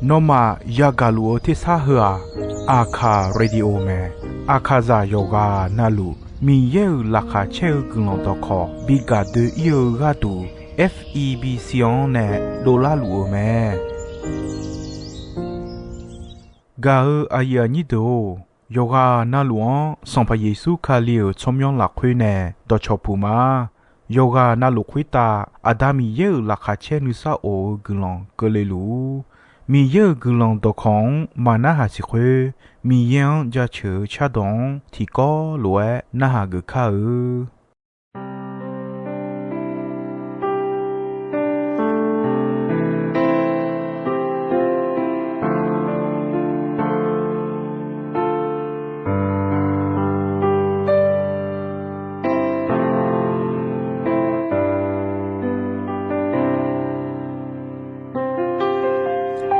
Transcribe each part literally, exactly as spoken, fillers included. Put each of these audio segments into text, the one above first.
Nawmaf yagaq luf-eu tersar heu-aq, Aqkaq Radio mae. Aqkaqzaq yawqghaq navluf Miqyaer-euq laqkhaq caer-eu guiqlanq dawqkawq bi gaq doe-ir-eu gharduq, F E B C-anr nae dovlar luf-eu mae. Gaq-eu aqyuif aqnyir deuq-or, yawqghaq navluf-anr Sanqpaq Yeqsur Kali-euq tsawrmyanr lafkhoer nae dawqcawq puq ma. Yawqghaq navluf khoertav Aqda Miqyaer-euq laqkhaq caer nuisar of-eu guiqlanq keuvle luf-ur. Miqyaer-euq guiqlanq dawqkawq-anr maq narhaq siq khoer, Miqyaer-anr jaceuq-eu cardawq-anr tiqkawv lof-aer narhaq geuf kar-eu.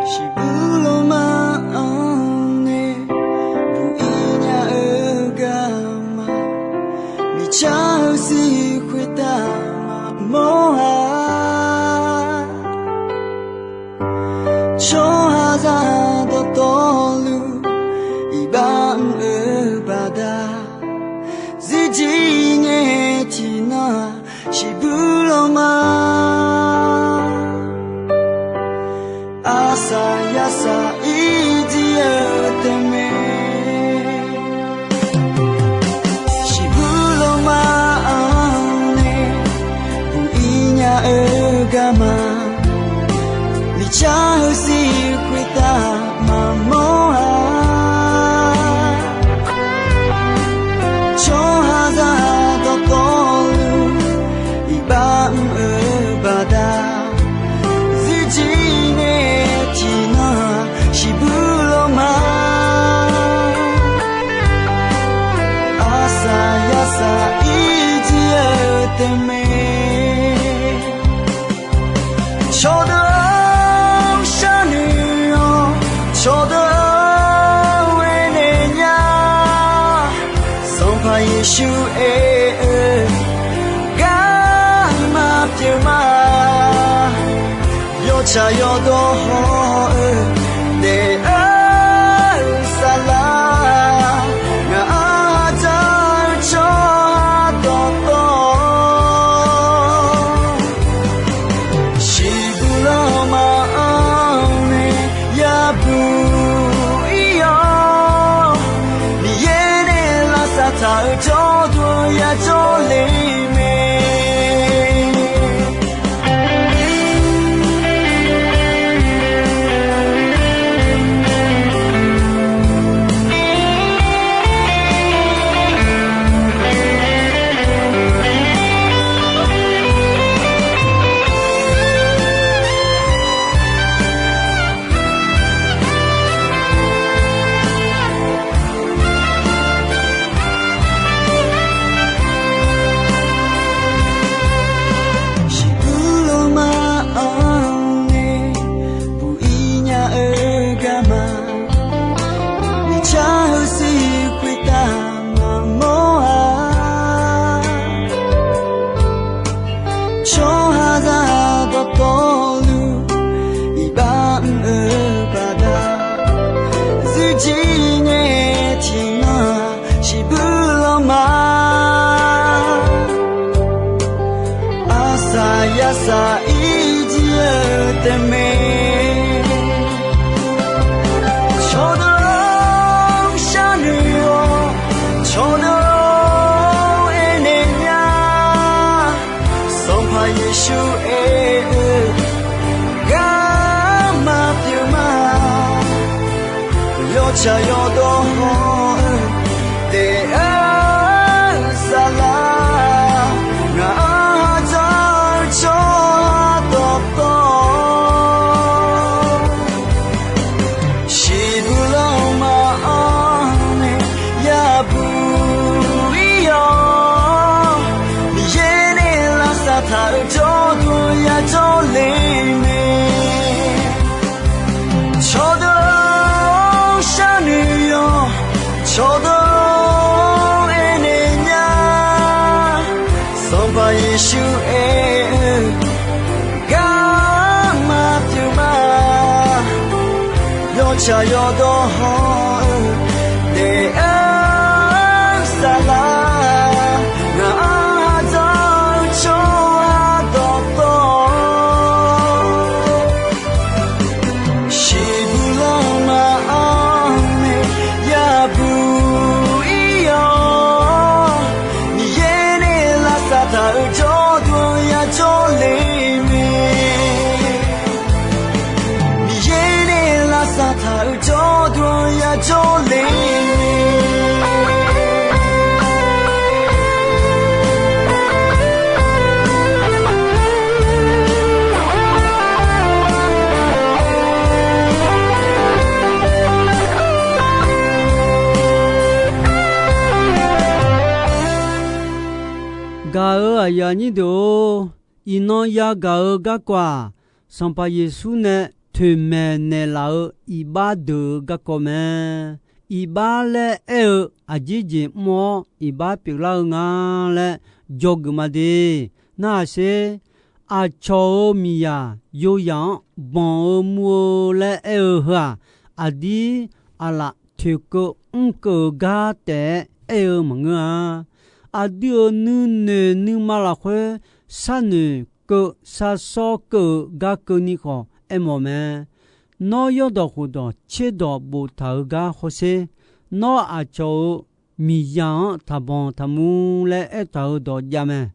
Shiqbuq lawrma-anr nae buq-ir nya-eu garma, miqcar-eu sir khoertav maqmawr-a. Tsawrhaqzaq dawqtawvluf iqbax mr-eu baqda, zirjir ngae tiqnan shiqbuq lawrma, arsaq yarsaq irjir-eu taef mae. Shiqbuq lawrma-anr nae buq-ir nya-eu garma, miqcar-eu sir khoertav maqmawr-a. Tsawrhaqzaq dawqtawvluf iqbax mr-eu baqda, zirjir ngae tiqnan shiqbuq lawrma, arsaq yarsaq irjir-eu taef mae. Cawqdeuq-or sharnoeq-awq, cawqdeuq-or aernaeq nya, Sanqpaq Yeqsur aer-eu garma pyeuf ma. Yawtsaq yawdawr haw-eu daef-eu saflar, ngaq-anr dzaq-eu tsawrhaq dawqtawv, shiqbuq lawrma-anr nae yabuq ir-awr, Miqyaer nae lavsav taq-eu jawrduq yajawr le mae. Shiqbuq lawrma-anr nae buq-ir nya-eu garma, miqcar-eu sir khoertav maqmawr-a. Tsawrhaqzaq dawqtawvluf iqbax mr-eu baqda, zirjir ngae tiqnan shiqbuq lawrma, arsaq yarsaq irjir-eu taef mae. Cawqdeuq-or sharnoeq-awq, cawqdeuq-or aernaeq nya, Sanqpaq Yeqsur aer-eu garma pyeuf ma. Yawtsaq yawdawr haw-eu daef-eu saflar, ngaq-anr dzaq-eu tsawrhaq dawqtawv, shiqbuq lawrma-anr nae yabuq ir-awr, Miqyaer nae lavsav taq-eu jawrduq yajawr le mae. Cawqdeuq-or sharnoeq-awq, Tsaq yawdawr hawr-eu daef-aer saflar, ngaq aqdzawr-eu tsawrhaq dawqtawv, shiqbuq lanma-anr nae yabuq ir-awr, Miqyaer nae lavsav taq-euq jawrduq-anr yajawr le mae. Miqyaer nae lavsav taq-euq jawrduq-anr yajawr le mae. Gaq-euq aqyuif aqnyir deuq-or, iqnan yagaq-eu garkawv-aq, Sanqpaq Yeqsur nae toeqmaeq naeqlaf-eu iqbax deuq-euq garkawv mae. Iqbax laer aer-eu aqjeq jeq mr-awr iqbax pyeuflar-eu nga laer dzawgeuf ma de. Narhaq sher, aqcawq-euq miqzaq yoyaq-anr banq-eu mur-eu laer aer-eu heu-aq, aqdir aqlaf toeqkeuv mrkeuv-euq gar taef-aer aer-eu maqngeur-a. Aqdui-euq nuinoeq nuima lafkhoer sharnoeq keuv sharshawr keuv-euq gar keuvni khawf aermawf mae. Nawr yaerdawq khofdawq tserdawq boftaq-euq gar hawsher. Nawr aqcawq-euq miqzaq-anr taqbanq taqmur laer aertaq-euq dawq jav mae.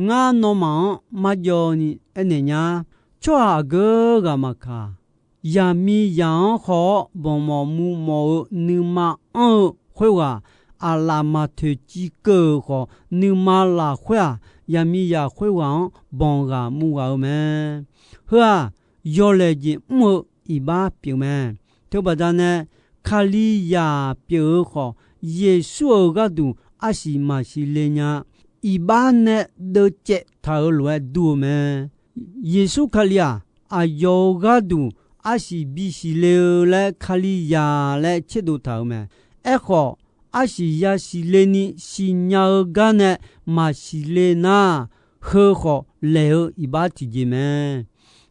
Ngar nawmaf-anr marjawv ni aernaeq nya. Tsawrhaq aqgeu ghaq maqkaq, zaqmiqzaq-anr khawf-awr banq mawf mur mawf-eu nuima anr-eu khoerghaq, aqlaf maqtoeq civ keuv-euq khawf, nuima lafkhoer-aq, zaqmiqzaq khoerghaq-anr banq ghaq mur ghaq-eu mae. Heu-aq, yawlaeq jeq mr-eu iqbax pyeuf mae. Teubaqda nae, Kalizaq pyeuf-eu khawf, Yeqsur-euq gharduq arsiq maqsiq le nya. Iqbax nae deuvcaev taq-euq lof-aer dur-eu mae. Yeqsur Kali-aq, aqyawf-euq gharduq arsiq bisiq le-eu laer Kalizaq laer tserdov taq-euq mae. Aerkhawf, arsiq yasiq le ni siqnya-eu gar nae maqsiq le nar, heu khawf laeq-eu iqbax tiqjeq mae.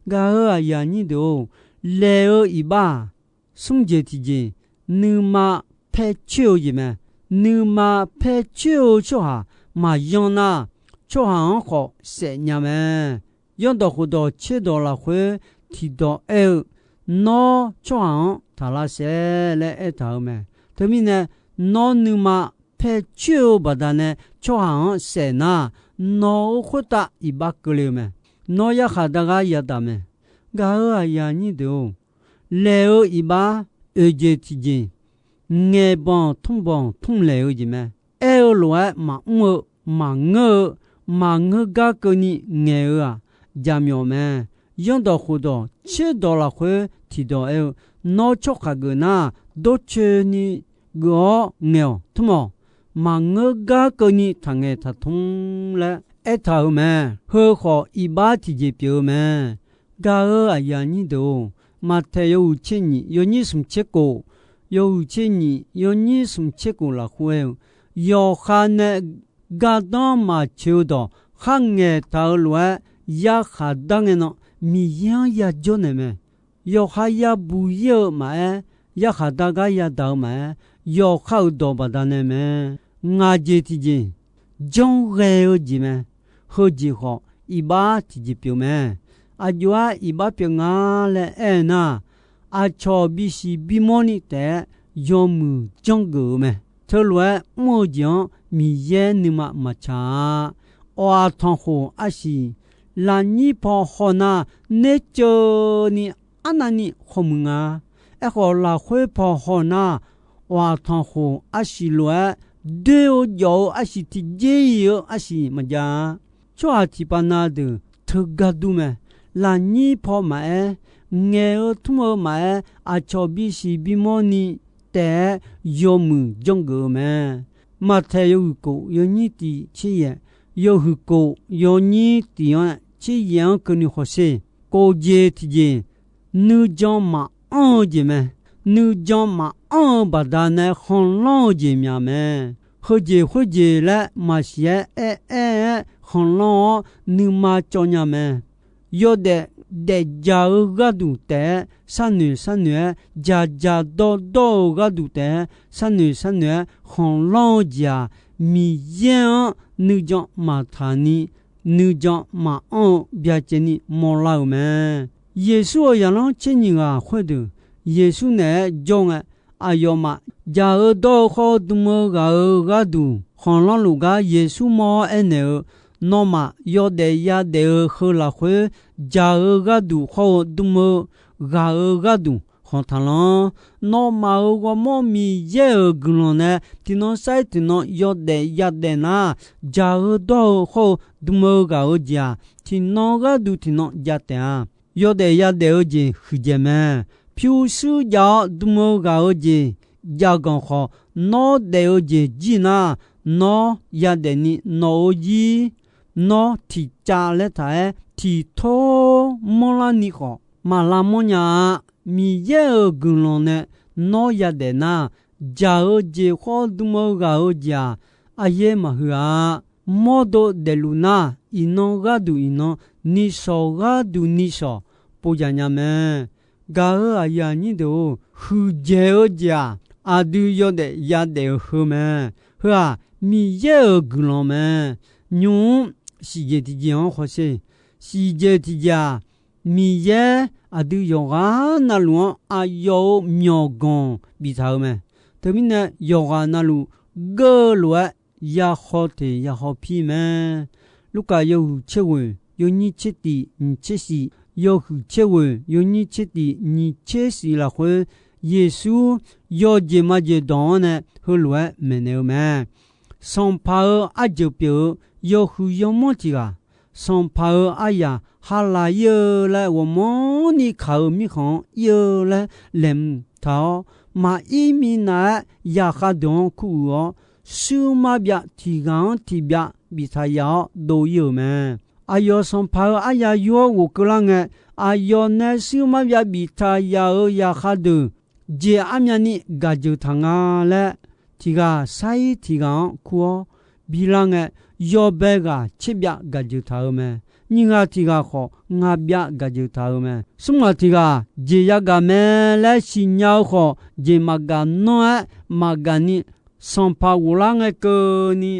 Gaq-euq aqyuif aqnyir deuq-or, laeq-eu iqbax-aq, smr jeq tiqjeq, nuima paer coer-eu jeq mae. Nuima paer coer-eu tsawrhaq maqyan nar, tsawrhaq-anr khawf saef nya mae. Yaerdawq khofdawq tserdawq lafkhoer tiqdawq aer-eu, Nawr tsawrhaq-anr taq lavsaef laer aertaq-euq mae. Teumirnae, nawr nuima paer coer-eu baqdanae tsawrhaq-anr saef nar, nawq-euq khoertav iqbax keuvle-eu mae. Nawr yarkhaq dar gar yadaq mae. Gaq-euq aqyuif aqnyir deuq-or, laeq-eu iqbax oeq jeq tiqjeq, ngaeqbanq tmrbanq tmr laeq-eu jeq mae. Aer-eu lof-aer maqmr-eu, maqngeur-eu, maqngeur gar keuvni ngaeq-eu-aq, jaqmyawf mae. Yaerdawq khofdawq tserdawq lafkhoer tiqdawq aer-eu, Nawr tsawrhaq geuf nar, dawrcoeni geuf-awr ngaeq-awq, tmr-awq. Maqngeur gar keuvni taqngaeq taqtmr laer aertaq-euq mae. Heu khawf iqbax tiqjeq pyeuf-eu mae. Gaq-euq aqyuif aqnyir deuq-or, Maqtaeq yawhuiq tser nyif yawnyir smq tser kof, yawhuiq tser nyif yawnyir smq tser kof lafkhoer aer-eu, yawqha nae gardanr maqtsoeq-eu dawq kharngaeq taq-eu lof-aer yarkhaq dar ngae nan Miqyaer-anr yajawr naeq mae. Yawqha yabuq ir-eu maqaer, yarkhaq dar gar yadaq-eu maqaer, yawqha-euq dawq baqdanae mae. Ngaq jeq tiqjeq, janrghae-eu jeq mae. Heujeq khawf iqbax tiqjeq pyeuf mae. Aqjox-aer iqbax pyeuf nga laer aer-eu nar, aqcawq bisiq bimawr ni taef-aer yawmuiq janrgeuf-eu mae. Teulof-aer mr-eu jeq-anr Miqyaer nuima maqtsaq-a. Awq-aq tanqkhof arsiq, lafnyir paw haw nar, nerceuvni arnavni khawmuiq nga. Aerkhawf, lafkhoer paw haw nar, awq-aq tanqkhof arsiq lof-aer doer-eu jawf-eu arsiq tiqjeq-iq-eu arsiq maqjav-a. Tsawrhaq tiqpav na deuq teugar dur mae. Lafnyir paw maqaer, ngaeq-eu tmr-eu maqaer, aqcawq bisiq bimawr ni taef-aer yawmuiq janrgeuf-eu mae. Maqtaeq yawhuiq kof yawnyir tiq tser yaeq, yawhuiq kof yawnyir tiq-anr tseryaeq-anr keuvni hawsher. Kof jeq tiqjeq, nuijan maqanr-eu jeq mae. Nuijan maqanr-eu baqdanae khanqlanr-eu jeq myaq mae. Heujeq khoerjeq laer maqsiq-aer aer-aer-aer khanqlanr-awr nuima cawv nya mae. Yawdaef daefdzaq-eu gharduq taef-aer sharnoeq sharnoeq-aer, dzaqdzaq dawrdawr-eu gharduq taef-aer sharnoeq sharnoeq-aer khanqlanr-eu jeq-aq, Miqyaer-anr nuijan maqtaq ni, nuijan maqanr-eu byacaevni mawrlar-euq mae. Yeqsur-euq zaqlanr tser nyiq ghaq khoerdeuq, Yeqsur naeq-aer jawr ngae, aqyawfmaf jaq-eu dawr-eu khawr dm-eu ghaq-euq gharduq khanqlanr luf gar Yeqsur mawr-awr aernaeq-eu, Nawmaf yawdaef yadaef-eu heu lafkhoer, jaq-eu gharduq khawr-eu dm-eu ghaq-euq gharduq khanq taqlanr. Nawmaf-euq ghawrmawr Miqyaer-euq guiqlanq nae tiqnan sair tiqnan yawdaef yadaef nar, jaq-eu dawr-eu khawr-eu dm-eu ghaq-euq jeq-aq, tiqnan gharduq tiqnan ja taef-a. Yawdaef yadaef-eu jeq huiqdzaeq mae. Pyurshuir jav-awr dm-eu ghaq-euq jeq jav ganq khawf, nawr daef-eu jeq jir nar, nawr yadaef ni nawq-euq zir, nawr tiqcav laer taq-aer tiqtor manrlar ni khawf, maq lavmawr nya-a. Miqyaer-euq guiqlanq nae nawr yadaef nar, jaq-eu jeq khawr dm-eu ghaq-euq jeq-aq, aqyaer maqhuiq-a. Mawrdo daefluf nar, iqnan gharduq iqnan, nishawq gharduq nishawq povjaq nya mae. Gaq-euq aqyuif aqnyir deuq-or, huiqdzaeq-eu jeq-aq, aqdui yawdaef yadaef-eu heu mae. Heu-aq, Miqyaer-euq guiqlanq mae. Nymq-mr siqjeq tiqjeq-anr hawsher. Siqjeq tiqjeq-aq, Miqyaer aqdui yawqghaq navluf-anr aqyawf-euq myawqganq biftaq-eu mae. Teumirnae yawqghaq navluf geur-eu lof-aer, yahaw teq yahaw pir mae. Lurkaf yawhuiq tser ghoeq yawnyir tser tif nyiq tser shif, yawhuiq tser ghoeq yawnyir tser tif nyiq tser shif lafkhoer, Yeqsur yawjeq majeq dawq-anr nae heulof-aer maeqnaeq-eu mae. Sanqpaq-euq arjeuq pyeuf-eu yawhuiq yawmanr tiq ghaq, sanqpaq-euq aryaq halaq ir-eu laer ghawqmanrni kaq-euq mirkhanq-anr ir-eu laer laeqhmq taq-awr, maqir minav-aer yaqkhav deuq-anr kuruiq-awr, shuir marbyav tiq ghaq-anr tiq byav biftaq yaf-awr dov ir-euq mae. Aqyawf sanqpaq-euq aryaq yur-awr ghofkeuv lar ngae, aqyawf nae shuir marbyav biftaq yaf-euq yaqkhav deuq jeq armyavni gaq jeuq taq nga laer, tiq ghaq sair tiq ghaq-anr kur-awr bilar ngae, yawbae ghaq tserbyav gaq jeuq taq-eu mae. Nyiq ghaq tiq ghaq khawf, ngaq byav gaq jeuq taq-eu mae. Smr ghaq tiq ghaq jeq yagaq mae laer siqnya-eu khawf, jeq maqgaq nanr-aer maqgaq ni, sanqpaq ghoflar ngae keuvni,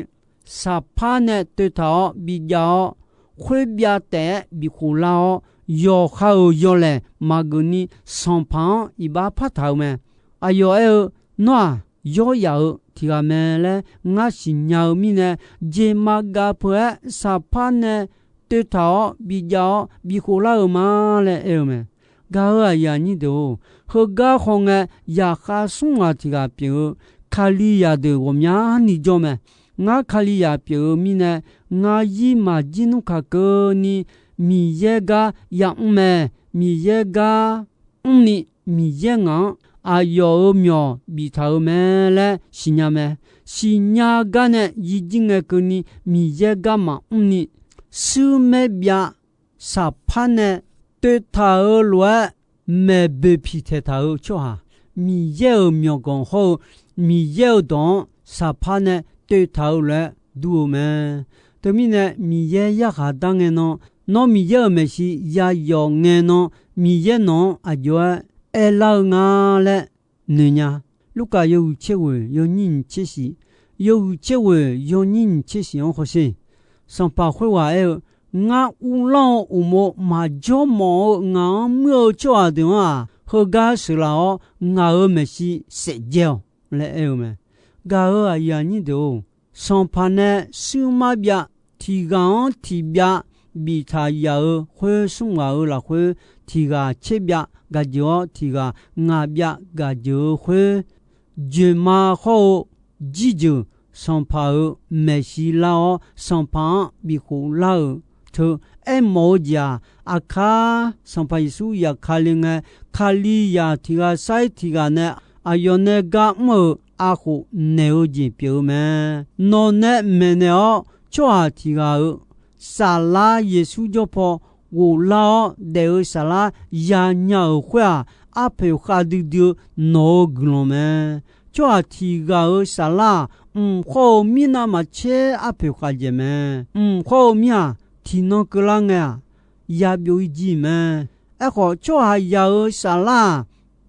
saqpar nae toeqtaq-awr bijav-awr, khoerbyav taef-aer bikhof lar-awr, yawqha-euq yawlaeq maqgeuf ni sanqpaq-anr iqbax partaq-eu mae. Aqyawf aer-eu, Nawr-aq, yawryaf-eu tiq ghaq mae laer ngar siqnya-eu mirnae, jeq maqgaq peuq-aer saqpar nae toeqtaq-awr bijav-awr bikhof lar-eu ma laer aer-eu mae. Gaq-euq aqyuif aqnyir deuq-or, heugar khawf ngae, yaqkhav smr ghaq tiq ghaq pyeuf-eu Kalizaq deuq ghawqmyani jawr mae. Ngar Kalizaq pyeuf-eu mirnae, ngar zir maqjir nmr kaq keuvni Miqyaer gar yamr mae. Miqyaer gar mrni, Miqyaer ngaq-anr aqyawf-euq myawq biftaq-eu mae laer siqnya mae. Siqnya gar nae yijir ngae keuvni Miqyaer gar maqmr ni, shuir maer byav saqpar nae toeqtaq-eu lof-aer maeqboeq piqtaeq taq-eu tsawrhaq, Miqyaer-euq myawqganq hawr-eu Miqyaer-euq dawq-anr saqpar nae toeqtaq-eu lof-aer dur-eu mae. Teumirnae Miqyaer yarkhaq dar ngae nan, nawr Miqyaer-euq maeqshi yayawf ngae nan, Miqyaer nawq-anr aqjox-aer aerlar-eu nga laer noeqnya. Lurkaf yawhuiq tser ghoeq yawnyir nyiq tser shif, yawhuiq tser ghoeq yawnyir nyiq tser shif-anr hawsher. Sanqpaq khoerghaq aer-eu, Ngar uvlanr-eu uqmov maqjawr mawf-eu ngaq-anr muir-eu tsawrhaq deuq-anr-aq, heugar sheuqlaf-awr ngaq-euq maeqshi saefdzae-awq laer aer-eu mae. Gaq-euq aqyuif aqnyir deuq-or, sanqpaq nae shuir marbyav tiq ghaq-anr tiq byav biftaq yaf-euq khoer, smr ghaq-euq lafkhoer tiq ghaq tserbyav gaq jeuq-awr, tiq ghaq ngaq byav gaq jeuq-eu khoer, joeqma hawr-eu jirjeuq sanqpaq-euq maeqshi lar-awr, sanqpaq-anr bikhof lar-euq teu aermawf-eu jeq-aq, aqkar Sanqpaq Yeqsur zafkale ngae, Kalizaq tiq ghaq sair tiq ghaq nae aqyawf nae gar mr-euq arkhof naeq-eu jeq pyeuf-eu mae. Nawq nae maeqnaeq-awr, tsawrhaq tiq ghaq-euq saflar Yeqsur jawr paw ghoflar-awr daef-eu saflar yanya-euq khoer-aq, arpoeq khavdui dui-eu nawq-euq guiqlanq mae. Tsawrhaq tiq ghaq-euq saflar-aq, mq khawr-eu mirnav maqtser arpoeq khavdzaeq mae. Mq khawr-eu mir-aq, tiqnan keuvlar ngae-aq, ya byov-ir jir mae. Aerkhawf, tsawrhaqzaq-euq saflar-aq,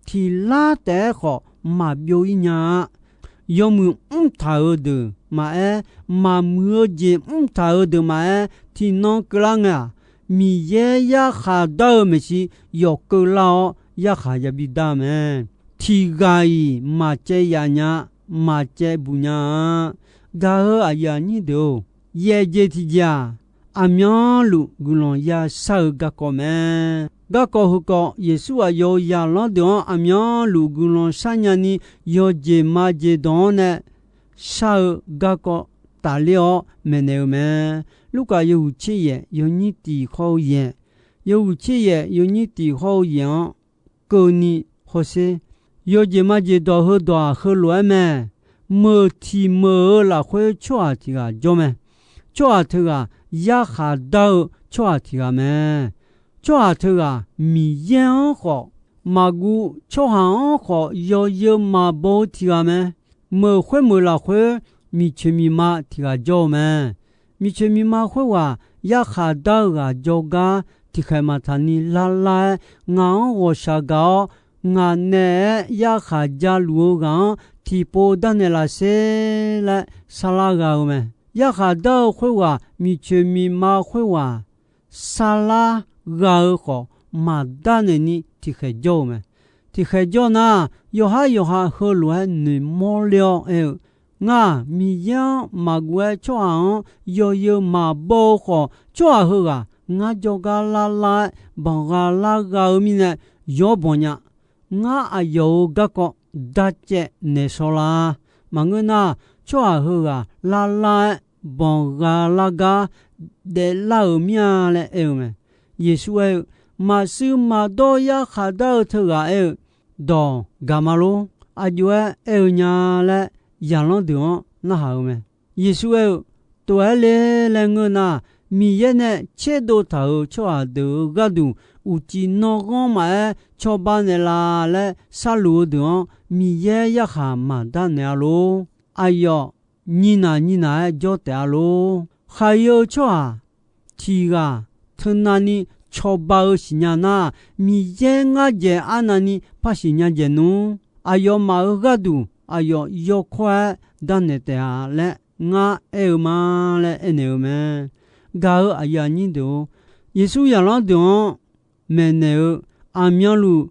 tiq lar taef-aer khawf maq byov-ir nya-a. Yawmuiq mrtaq-euq deuq maqaer, maqmuiq-eu jeq mrtaq-euq deuq maqaer, tiqnan keuvlar ngae-aq, Miqyaer yarkhaq dar-eu maeqshi yawf keuvlar-awr yarkhaq yabi dar mae. Tiq ghaq-iq maqcaev yaf nya, maqcaev buq nya-a. Gaq-eu aqyuif aqnyir deuq-or, yaef jeq tiqjeq-aq, aqmyanluf guiqlanq ya shar-eu garkawv mae. Garkawv heukawv, Yeqsur aqyawf-euq zaqlanr deuq-anr aqmyanluf guiqlanq sharnya ni, yawjeq majeq dawq-anr nae shar-eu garkawv tafler-awr maeqnaeq-eu mae. Lurkaf yawhuiq tser yaef yawnyir tiq hawr-eu yaeq, yawhuiq tser yaef yawnyir tiq hawr-eu yaeq-anr keuvni hawsher. Yawjeq majeq dawq heudawq-aq, heulof-aer mae. Meuq tiq meuq-eu lafkhoer tsawrhaq tiq ghaq jawr mae. Tsawrhaq teughaq yarkhaq dar-eu tsawrhaq tiq ghaq mae. Tsawrhaq teughaq Miqyaer-anr khawf maqguv, tsawrhaq-anr khawf yawzeu maqbaw-eu tiq ghaq mae. Meuq khoermeuq lafkhoer miqcoeq miqma tiq ghaq jawr-eu mae. Miqcoeq miqma khoerghaq yarkhaq dar-eu ghaq jawrgar tiqkhaeq maqtaq ni larlar-aer, ngaq-anr ghawqshaq gaq-awr, ngaq naeq-aer yarkhaq jaluf-eu ghaq-anr tiqpov darnaeq laf sher laer sarlar gha-eu mae. Yarkhaq dar-eu khoerghaq miqcoeq miqma khoerghaq sarlar gha-eu khawf, maqdarnaeq ni tiqkhaeq jawr-eu mae. Tiqkhaeq jawr nar, yawqhar yawqha heulof-aer noeqmawr ler-awr aer-eu, Ngar-aq, Miqyaer-anr maqguv-aer tsawrhaq-anr yawzeu maqbaw-eu khawf, tsawrhaq heughaq ngar jawrgar larlar-aer banqgha lar gha-eu mirnae yawr banq nya. Ngar aqyawf-euq garkawv darcaev naeqshaw la. Maqngeur nar, tsawrhaq heughaq larlar-aer banqgha lar gar daeflar-euq mir-a laer aer-eu mae. Yeqsur aer-eu, Maqsiq maqdawr yarkhaq dar-eu teughaq aer-eu, Dawq gaqma lor. Aqjox-aer aer-eu nya laer zaqlanr deuq-anr narhaq-eu mae. Yeqsur aer-eu, Tov-aer le laer ngeur nar, Miqyaer nae tserdov taq-euq tsawrhaq deuq-euq gharduq uqcif nanrghanr maqaer cawba naeqlaf laer sharluf-eu deuq-anr Miqyaer yarkhaq maqdar naeq-a lor. Aqyawf nyinaq nyinaq-aer jawr taef-a lor. Khaq-eu tsawrhaq tiq ghaq teunav ni cawba-eu siqnya nar, Miqyaer ngar dzaeq arnav ni par siqnya dzaeq nmr. Aqyawfmaf-euq gharduq aqyawf yawkawr-aer darnaeq taef-a laer ngar aer-eu ma laer aernaeq-eu mae. Gaq-eu aqyuif aqnyir deuq-or, Yeqsur zaqlanr deuq-anr maeqnaeq-eu, Aqmyanluf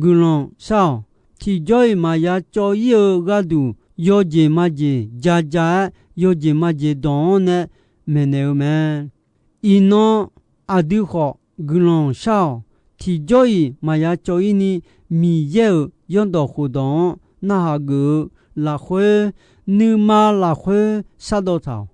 guiqlanq shar-awq. Tiqjawr-iq maqya cawv-ir-eu gharduq yawjeq majeq ja ja-aer, yawjeq majeq dawq-anr nae maeqnaeq-eu mae. Iqnan aqdui khawf guiqlanq shar-awq. Tiqjawr-iq maqya cawv-ir ni Miqyaer-euq zanrdawq khofdawq-anr narhaq geuf-eu lafkhoer, nuima lafkhoer shardawv taq-awq.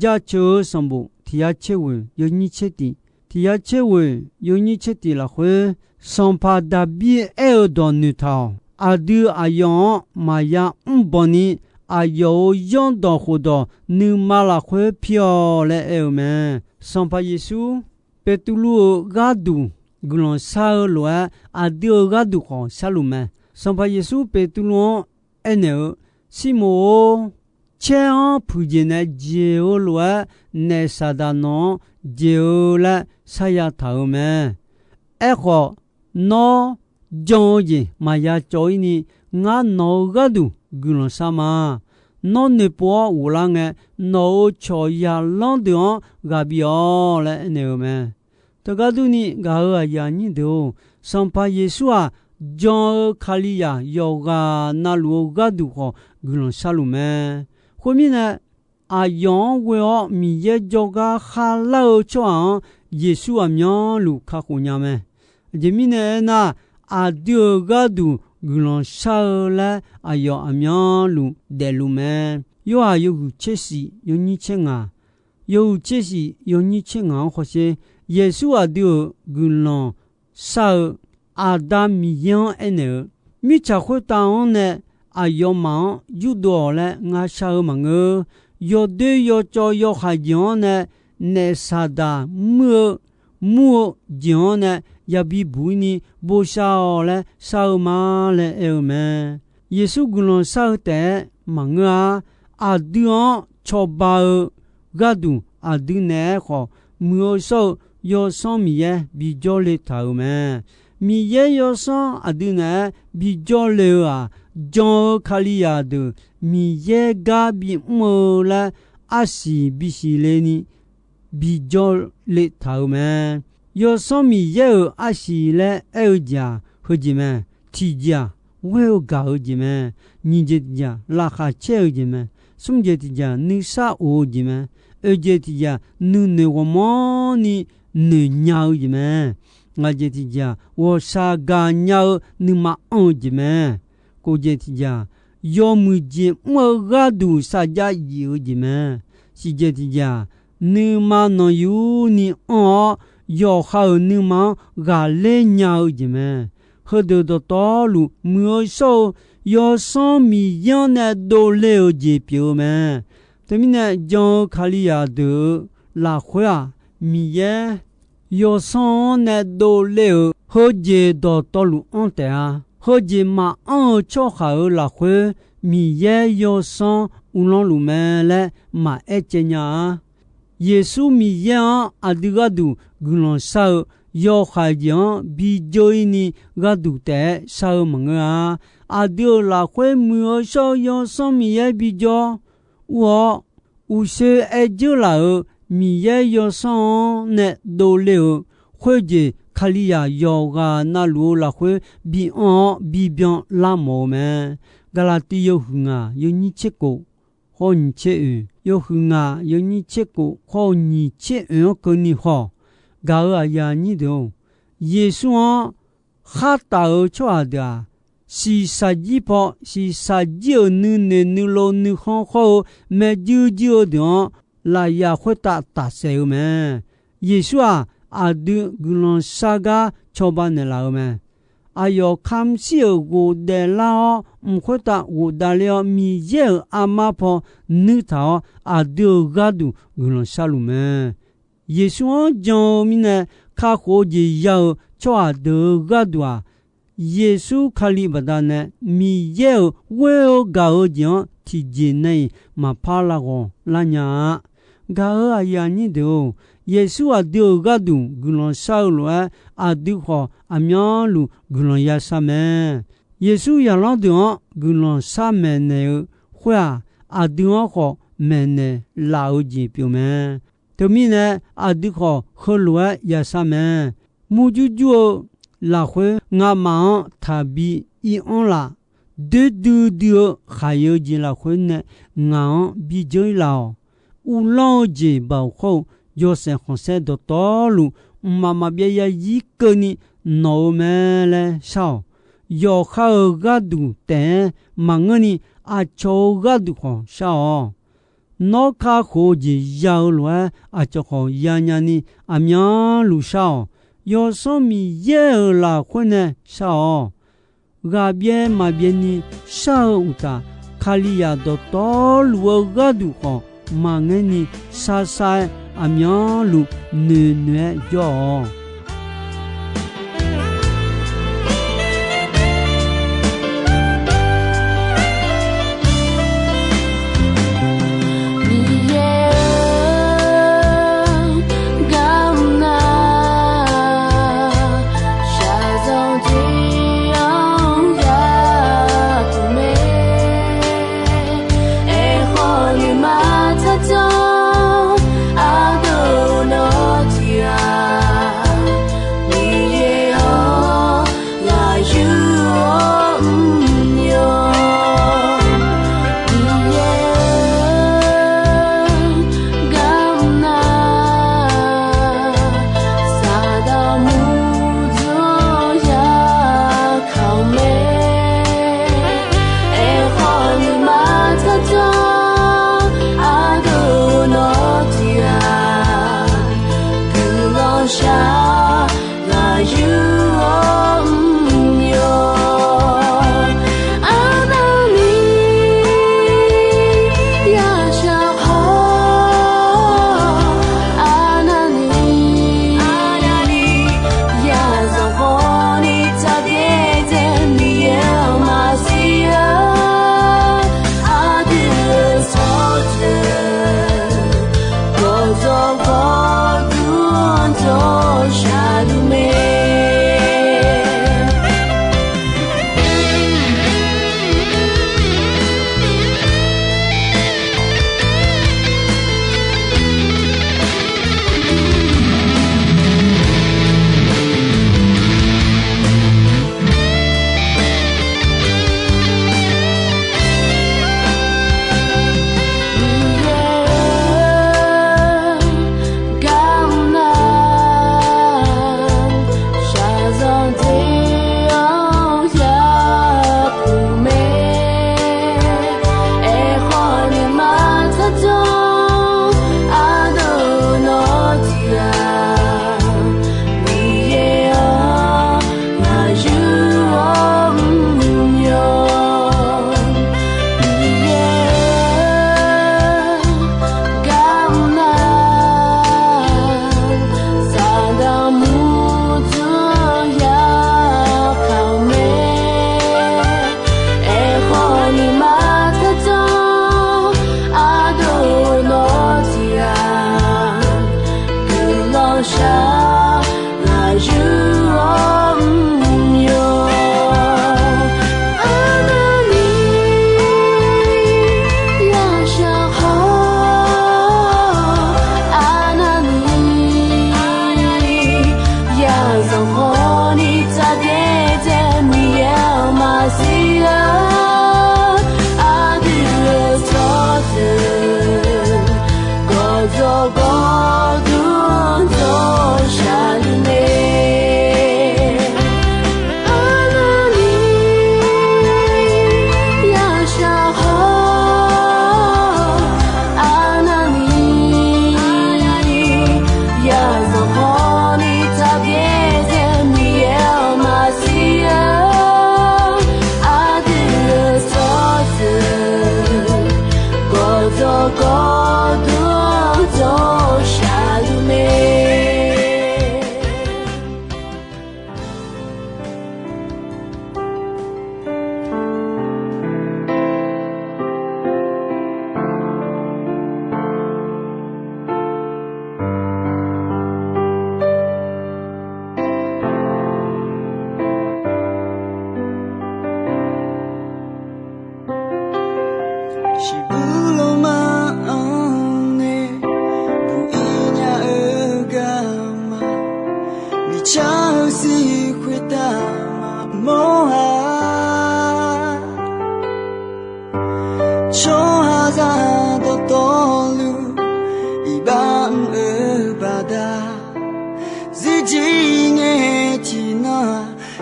Jaceuq-eu sanqbof tiq yar tser ghoeq yawnyir tser tiq, tiq yar tser ghoeq yawnyir tser tiq lafkhoer, Sanqpaq Daqbir aer-eu dawq noeqtaq-awq. Aqdui aqyawf-anr maqya mrbanq ni, aqyawf-euq zanrdawq khofdawq nuima lafkhoer pir-awq laer aer-eu mae. Sanqpaq Yeqsur Beqtuvluv-euq gharduq guiqlanq shar-eu lof-aer, aqdui-euq gharduq khawf sharluf mae. Sanqpaq Yeqsur Beqtuvluv-anr aernaeq-eu, Sirmoq-or, caer-anr puiqjeq nae jeq-eu lof-aer, naef Saqdaq nawq-anr jeq-eu laer sharya taq-euq mae. Aerkhawf, nawr jan-eu jeq maqya cawv-ir ni, ngar nawq-eu gharduq guiqlanq shar ma. Nawr noeqpov-awr ghoflar ngae, nawq-euq cawq zaqlanr deuq-anr ghaq bif-awq laer aernaeq-eu mae. Teugar durni, gaq-eu aqyuif aqnyir deuq-or, Sanqpaq Yeqsur-aq, jan-eu Kalizaq yawqghaq navluf-eu gharduq khawf guiqlanq sharluf mae. Khoermirnae, aqyawf-anr ghoe-awr Miqyaer jawrgar kharlar-eu tsawrhaq-anr Yeqsur aqmyanluf kakhof nya mae. Aqjeq mirnae aernar, aqdui-euq gharduq guiqlanq shar-eu laer aqyawf aqmyanluf daefluf mae. Yorhaq yawhuiq tser shif yawnyir tser ngaq, yawhuiq tser shif yawnyir tser ngaq-anr hawsher. Yeqsur aqdui-euq guiqlanq shar-eu Aqda Miqyaer-anr aernaeq-eu, Mirtsaq khoertav-anr nae aqyawfmaf-anr yurdov-awq laer ngar shar-eu maqngeur. Yawdoer yawcawv yawhaiq jeq-anr nae naef Saqdaq muir-eu mur-eu jeq-anr nae yabi buq-ir ni bosav-awq laer shar-eu ma laer aer-eu mae. Yeqsur guiqlanq shar-eu taef-aer maqngeur-a. Aqdui-anr cawba-eu gharduq aqdui naeq-aer khawf muiq-eu shawr-eu Yawsanr Miqyaer bijawr le taq-euq mae. Miqyaer Yawsanr aqdui naeq-aer bijawr le-eu-aq, jan-eu Kalizaq deuq Miqyaer gar bimr-eu laer arsiq bisiq le ni bijawr le taq-euq mae. Yawsanr Miqyaer-euq arsiq laer aer-eu jeq-aq, heujeq mae. Tiqjeq-aq, ghoer-eu gaq-eu jeq mae. Nyiq jeq tiqjeq-aq, laqkhaq caer-eu jeq mae. Smr jeq tiqjeq-aq, nuisar of-eu jeq mae. Oeq jeq tiqjeq-aq, nuinoeq ghawqmanrni noeqnya-eu jeq mae. Ngaq jeq tiqjeq-aq, ghawqshaq gaqnya-eu nuima anr-eu jeq mae. Kof jeq tiqjeq-aq, yawmuiq jeq mr-eu gharduq sarjax yif-eu jeq mae. Shiq jeq tiqjeq-aq, nuima nanqyurni anr-awr, yawqha-euq nuima-anr ghaqler nya-eu jeq mae. Heudeuq dawqtawvluf muiq-eu shawr-eu Yawsanr Miqyaer-anr nae dovle-euq jeq pyeuf-eu mae. Teumirnae jan-eu Kalizaq deuq-euq lafkhoer-aq, Miqyaer Yawsanr-anr nae dovle-euq heujeq dawqtawvluf anr taef-a. Heujeq maqanr-eu tsawrhaq-euq lafkhoer Miqyaer Yawsanr uvlanr luf mae laer maqaer caev nya-a. Yeqsur Miqyaer-anr aqdui gharduq guiqlanq shar-eu yawhaiq jeq-anr bi dzeur-ir ni gharduq taef-aer shar-eu maqngeur-a. Aqdui-euq lafkhoer muiq-eu shawr-eu Yawsanr Miqyaer bijawr ur-awr, uqshoe aer dzeur laf-euq Miqyaer Yawsanr-anr nae dovle-euq khoerjeq Kalizaq yawqghaq navluf-eu lafkhoer bianr-awr bibyan lar mawf-eu mae. Gaqlaqtiv yawhuiq ngaq yawnyir tser kof khawr-eu nyiq tser oeq, yawhuiq ngaq yawnyir tser kof khawr-eu nyiq tser oeq-anr keuvni haw. Gaq-euq aqyuif aqnyir deuq-or, Yeqsur-anr khar taf-euq tsawrhaq deuq-aq, shiqshaq jir paw shiqshaq jir-euq nuinoeq nuilov nuikhanr khawr-eu maeqjuir juir-eu deuq-anr lafyaq khoertav tafsaef-eu mae. Yeqsur-aq, aqdui guiqlanq shar gar cawba naeqlaf-eu mae. Aqyawf kamq shir-euq ghofdaef lar-awr, mq khoertav ghofdav ler-awr, Miqyaer-euq armar paw nuir taq-awr, aqdui-euq gharduq guiqlanq sharluf mae. Yeqsur-anr jan-eu mirnae kakhof-eu jeq ya-eu tsawrhaq deuq-euq gharduq-aq, Yeqsur Kali baqdanae Miqyaer-euq ghoer-eu gaq-eu jeq-anr tiqjeq nae-iq maqpar lav ghawq lar nya-a. Gaq-euq aqyuif aqnyir deuq-or, Yeqsur aqdui-euq gharduq guiqlanq shar-eu lof-aer, aqdui khawf aqmyanluf guiqlanq ya shar mae. Yeqsur zaqlanr deuq-anr guiqlanq shar maeqnaeq-eu khoer-aq, aqdui-anr khawf maeqnaeq laf-eu jeq pyeuf mae. Teumirnae, aqdui khawf heulof-aer ya shar mae. Murjur jur-eu lafkhoer ngamaf-anr taqbi ir-anr laf. Doer duidui-eu khaqyae-eu jeq lafkhoer nae ngaq-anr bi dzeur-ir laf-awq. Uvlanr-eu jeq baoq khawr-eu yawshaef khanqsaer dawqtawvluf, mqmaq maqbyav yarzir keuvni nawq-eu mae laer shar-awq. Yawqha-euq gharduq taef-aer maqngeurni, aqcawq-euq gharduq khawf shar-awq. Nawr kakhof-eu jeq ya-eu lof-aer, aqcawq khawf yanya ni aqmyanluf shar-awq. Yawsanr Miqyaer-euq lafkhoer nae shar-awq. Ghaqbyaev maqbyaev ni shar-eu uqtaf, Kalizaq dawqtawvluf-eu gharduq khawf maqngaer ni, sharsar-aer aqmyanluf noeqnoeq-aer jawr-awq. Miqyaer-eu, garma shaqzanq tiq-anr yataq mae. Aerkhawf, nuima tsawrjawr ardeuv nawr tiq-aq,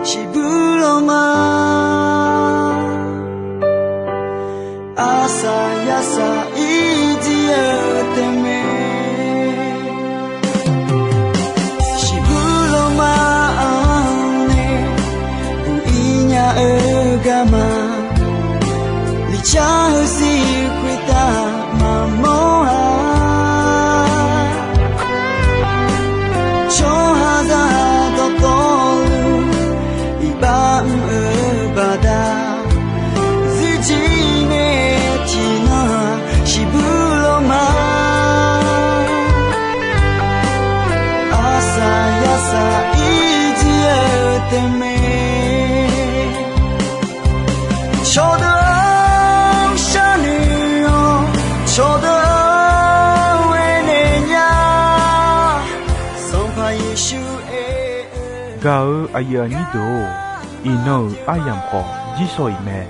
Shiqbuir lanma, arsaq yasaq ir jir-eu tae mae. Shiqbuir lanma-anr nae buq ir nya-eu garma, miqcar heusiq khoertav maqmawr-a. Tsawrhaqzaq dawqtawvluf iqbax mr-eu baqda, zuirjir nae tiqnan-aq shiqbuir lanma, arsaq yasaq ir jir-eu tae mae. Cawqdeuq-anr sharnoeq-awr, cawqdeuq-anr aernaeq nya. Sanqpaq Yeqsur aer-eu, gaq-eu aqyuif aqnyir deuq-or, iqnan-euq aryamq khawf jirsawq iq mae.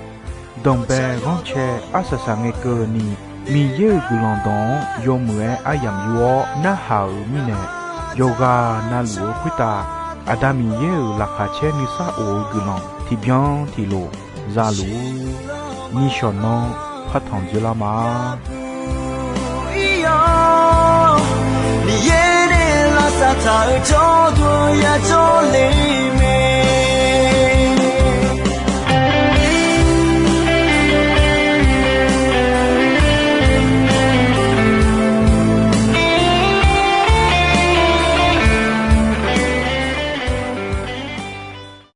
Danqbae ghanrcae arsaq saq ngae keuvni, Miqyaer-euq guiqlanq dawq-anr yawmuiq-aer aryamq yur-awr narhaq-euq mirnae, yawqghaq navluf-eu khoertav Aqda Miqyaer-euq laqkhaq caer nuisar of-eu guiqlanq tiqbyan tiqlof za luf-ur. Nishawq nanr partanq dzoerlar ma. Miqyaer nae lavsav taq-eu jawrduq yajawr le.